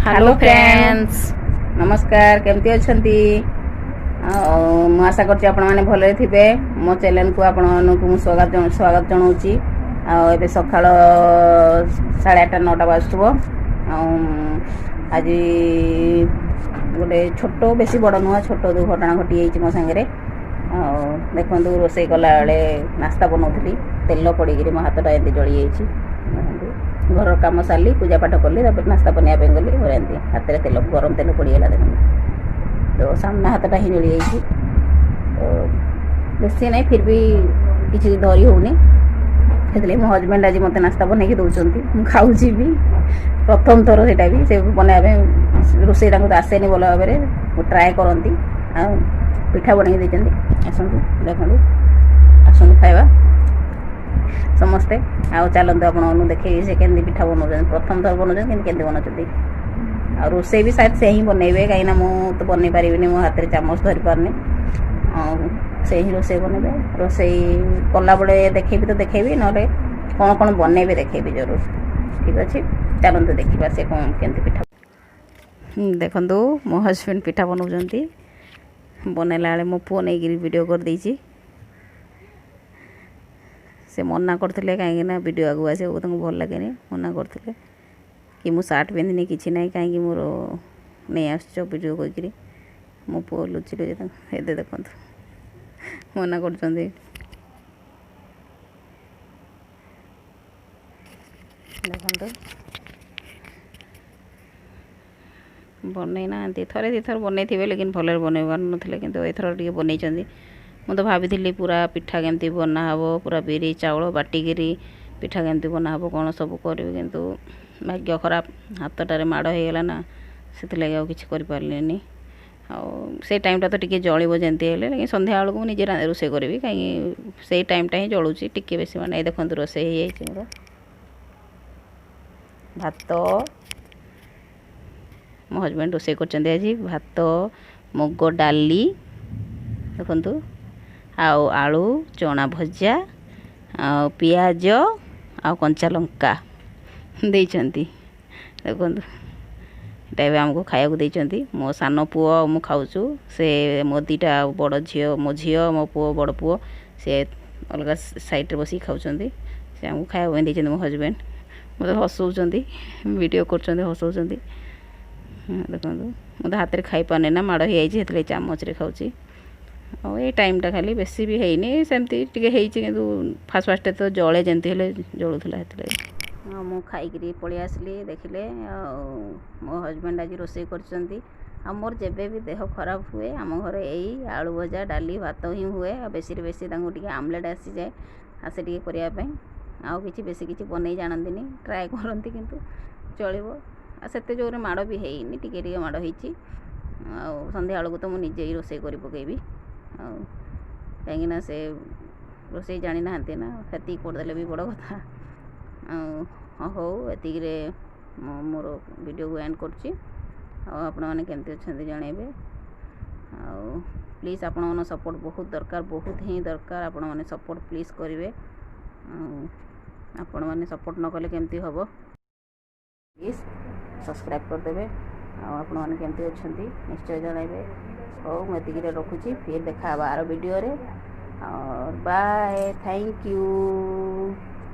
Hello friends, ନମସ୍କାର। କେମିତି ଅଛନ୍ତି? ଆଉ ମୁଁ ଆଶା କରୁଛି ଆପଣମାନେ ଭଲରେ ଥିବେ। ମୋ ଚ୍ୟାନେଲକୁ ଆପଣମାନଙ୍କୁ ମୁଁ ସ୍ୱାଗତ ଜଣାଉଛି। ଆଉ ଏବେ ସକାଳ 8:30 9ଟା ବାଜୁଥିବ। ଆଉ ଆଜି ଗୋଟେ ଛୋଟ, ବେଶୀ ବଡ଼ ନୁହଁ, ଛୋଟ ଦୁର୍ଘଟଣା ଘଟିଯାଇଛି ମୋ ସାଙ୍ଗରେ। ଆଉ ଦେଖନ୍ତୁ, ରୋଷେଇ କଲାବେଳେ ନାସ୍ତା ବନାଉଥିଲି, ତେଲ ପଡ଼ିକିରି ମୋ ହାତଟା ଏମିତି ଜଳିଯାଇଛି। ଦେଖନ୍ତୁ, ଘରର କାମ ସାରିଲି, ପୂଜା ପାଠ କଲି, ତାପରେ ନାସ୍ତା ବନେଇବା ପାଇଁ ଗଲି, ମୋର ଏମିତି ହାତରେ ତେଲ, ଗରମ ତେଲ ପଡ଼ିଗଲା। ଦେଖନ୍ତୁ ତ, ସାମ୍ନା ହାତଟା ହିଁ ଜଳିଯାଇଛି। ତ ବେଶୀ ନାହିଁ, ଫିର୍ ବି କିଛି ଧରି ହେଉନି। ସେଥିଲାଗି ମୋ ହଜବେଣ୍ଡ ଆଜି ମୋତେ ନାସ୍ତା ବନେଇକି ଦେଉଛନ୍ତି, ମୁଁ ଖାଉଛି ବି। ପ୍ରଥମ ଥର ସେଇଟା ବି ସେ ବନେଇବା ପାଇଁ। ରୋଷେଇ ତାଙ୍କୁ ତ ଆସେନି ଭଲ ଭାବରେ, ଟ୍ରାଏ କରନ୍ତି। ଆଉ ପିଠା ବନେଇକି ଦେଇଛନ୍ତି। ଆସନ୍ତୁ, ଦେଖନ୍ତୁ, ଆସନ୍ତୁ ଖାଇବା ସମସ୍ତେ। ଆଉ ଚାଲନ୍ତୁ, ଆପଣମାନଙ୍କୁ ଦେଖେଇବି ସେ କେମିତି ପିଠା ବନାଉଛନ୍ତି। ପ୍ରଥମ ଥର ବନାଉଛନ୍ତି, କିନ୍ତୁ କେମିତି ବନାଉଛନ୍ତି। ଆଉ ରୋଷେଇ ବି ସାୟଦ ସେ ହିଁ ବନେଇବେ, କାହିଁକିନା ମୁଁ ତ ବନେଇ ପାରିବିନି, ମୋ ହାତରେ ଚାମଚ ଧରି ପାରୁନି। ଆଉ ସେ ହିଁ ରୋଷେଇ ବନେଇବେ। ରୋଷେଇ କଲାବେଳେ ଦେଖେଇବି ତ ଦେଖେଇବି, ନହେଲେ କ'ଣ କ'ଣ ବନେଇବେ ଦେଖେଇବି ଜରୁର। ଠିକ୍ ଅଛି, ଚାଲନ୍ତୁ ଦେଖିବା ସେ କ'ଣ କେମିତି ପିଠା। ଦେଖନ୍ତୁ, ମୋ ହଜବେଣ୍ଡ ପିଠା ବନାଉଛନ୍ତି। ବନେଇଲା ବେଳେ ମୋ ପୁଅ ନେଇକିରି ଭିଡ଼ିଓ କରିଦେଇଛି। ସେ ମନା କରିଥିଲେ, କାହିଁକିନା ଭିଡ଼ିଓ ଆଗକୁ ଆସିବାକୁ ତାଙ୍କୁ ଭଲ ଲାଗେନି। ମନା କରିଥିଲେ କି ମୁଁ ସାର୍ଟ ପିନ୍ଧିନି, କିଛି ନାହିଁ, କାହିଁକି ମୋର ନେଇ ଆସୁଛ ଭିଡ଼ିଓ କହିକିରି। ମୋ ପୁଅ ଲୁଚି ଲୁଚି ତାଙ୍କୁ, ଏବେ ଦେଖନ୍ତୁ, ମନା କରୁଛନ୍ତି। ଦେଖନ୍ତୁ, ବନେଇ ନାହାନ୍ତି। ଥରେ ଦୁଇଥର ବନେଇଥିବେ, ଲେକିନ୍ ଭଲରେ ବନେଇ ପାରୁନଥିଲେ, କିନ୍ତୁ ଏଥର ଟିକେ ବନେଇଛନ୍ତି। ମୁଁ ତ ଭାବିଥିଲି ପୁରା ପିଠା କେମିତି ବନା ହେବ, ପୁରା ବିରି ଚାଉଳ ବାଟିକିରି ପିଠା କେମିତି ବନା ହେବ, କ'ଣ ସବୁ କରିବି, କିନ୍ତୁ ଭାଗ୍ୟ ଖରାପ, ହାତଟାରେ ମାଡ଼ ହେଇଗଲା ନା, ସେଥିଲାଗି ଆଉ କିଛି କରିପାରିଲିନି। ଆଉ ସେଇ ଟାଇମ୍ଟା ତ ଟିକେ ଜଳିବ ଯେମିତି ହେଲେ, ଲେକିନ୍ ସନ୍ଧ୍ୟାବେଳକୁ ମୁଁ ନିଜେ ରୋଷେଇ କରିବି, କାହିଁକି ସେଇ ଟାଇମ୍ଟା ହିଁ ଜଳୁଛି ଟିକେ ବେଶୀ। ମାନେ ଏଇ ଦେଖନ୍ତୁ, ରୋଷେଇ ହେଇଯାଇଛି ମୋର। ଭାତ, ମୋ ହଜବେଣ୍ଡ ରୋଷେଇ କରିଛନ୍ତି ଆଜି। ଭାତ, ମୁଗ ଡାଲି, ଦେଖନ୍ତୁ, ଆଉ ଆଳୁ ଚଣା ଭଜା, ଆଉ ପିଆଜ ଆଉ କଞ୍ଚା ଲଙ୍କା ଦେଇଛନ୍ତି। ଦେଖନ୍ତୁ, ଏଇଟା ଏବେ ଆମକୁ ଖାଇବାକୁ ଦେଇଛନ୍ତି। ମୋ ସାନ ପୁଅ ଆଉ ମୁଁ ଖାଉଛୁ। ସେ ମୋ ଦୁଇଟା ବଡ଼ ଝିଅ, ମୋ ଝିଅ, ମୋ ପୁଅ, ବଡ଼ ପୁଅ, ସେ ଅଲଗା ସାଇଡ଼୍ରେ ବସିକି ଖାଉଛନ୍ତି। ସେ ଆମକୁ ଖାଇବା ପାଇଁ ଦେଇଛନ୍ତି ମୋ ହଜବେଣ୍ଡ। ମୋତେ ହସଉଛନ୍ତି, ଭିଡ଼ିଓ କରୁଛନ୍ତି, ହସଉଛନ୍ତି। ଦେଖନ୍ତୁ, ମୁଁ ତ ହାତରେ ଖାଇପାରୁନି ନା, ମାଡ଼ ହେଇଯାଇଛି, ସେଥିଲାଗି ଚାମଚରେ ଖାଉଛି। ଆଉ ଏଇ ଟାଇମ୍ଟା ଖାଲି, ବେଶୀ ବି ହେଇନି, ସେମିତି ଟିକେ ହେଇଛି, କିନ୍ତୁ ଫାଷ୍ଟ ଫାଷ୍ଟ ତ ଜଳେ, ଯେମିତି ହେଲେ ଜଳୁଥିଲା, ସେଥିଲାଗି। ହଁ, ମୁଁ ଖାଇକିରି ପଳେଇ ଆସିଲି, ଦେଖିଲେ। ଆଉ ମୋ ହଜବେଣ୍ଡ ଆଜି ରୋଷେଇ କରିଛନ୍ତି। ଆଉ ମୋର ଯେବେ ବି ଦେହ ଖରାପ ହୁଏ, ଆମ ଘରେ ଏଇ ଆଳୁ ଭଜା, ଡାଲି, ଭାତ ହିଁ ହୁଏ। ଆଉ ବେଶୀରେ ବେଶୀ ତାଙ୍କୁ ଟିକେ ଆମଲେଟ୍ ଆସିଯାଏ, ଆସେ ଟିକେ କରିବା ପାଇଁ। ଆଉ କିଛି ବେଶୀ କିଛି ବନେଇ ଜାଣନ୍ତିନି, ଟ୍ରାଏ କରନ୍ତି, କିନ୍ତୁ ଚଳିବ। ଆଉ ସେତେ ଜୋରରେ ମାଡ଼ ବି ହେଇନି, ଟିକେ ଟିକେ ମାଡ଼ ହେଇଛି। ଆଉ ସନ୍ଧ୍ୟାବେଳକୁ ତ ମୁଁ ନିଜେ ହିଁ ରୋଷେଇ କରି ପକେଇବି, ଆଉ କାହିଁକିନା ସେ ରୋଷେଇ ଜାଣିନାହାନ୍ତି ନା, ସେତିକି କରିଦେଲେ ବି ବଡ଼ କଥା। ଆଉ ହଉ, ଏତିକିରେ ମୁଁ ମୋର ଭିଡ଼ିଓକୁ ଏଣ୍ଡ କରୁଛି। ଆଉ ଆପଣମାନେ କେମିତି ଅଛନ୍ତି ଜଣାଇବେ। ଆଉ ପ୍ଲିଜ୍, ଆପଣମାନଙ୍କ ସପୋର୍ଟ ବହୁତ ଦରକାର, ବହୁତ ହିଁ ଦରକାର। ଆପଣମାନେ ସପୋର୍ଟ ପ୍ଲିଜ୍ କରିବେ। ଆଉ ଆପଣମାନେ ସପୋର୍ଟ ନ କଲେ କେମିତି ହେବ? ପ୍ଲିଜ୍ ସବସ୍କ୍ରାଇବ୍ କରିଦେବେ। ଆଉ ଆପଣମାନେ କେମିତି ଅଛନ୍ତି ନିଶ୍ଚୟ ଜଣାଇବେ। ହଉ, ମୁଁ ଏତିକିରେ ରଖୁଛି। ଫିର୍ ଦେଖା ହେବ ଆର ଭିଡ଼ିଓରେ। ଆଉ ବାଏ, thank you.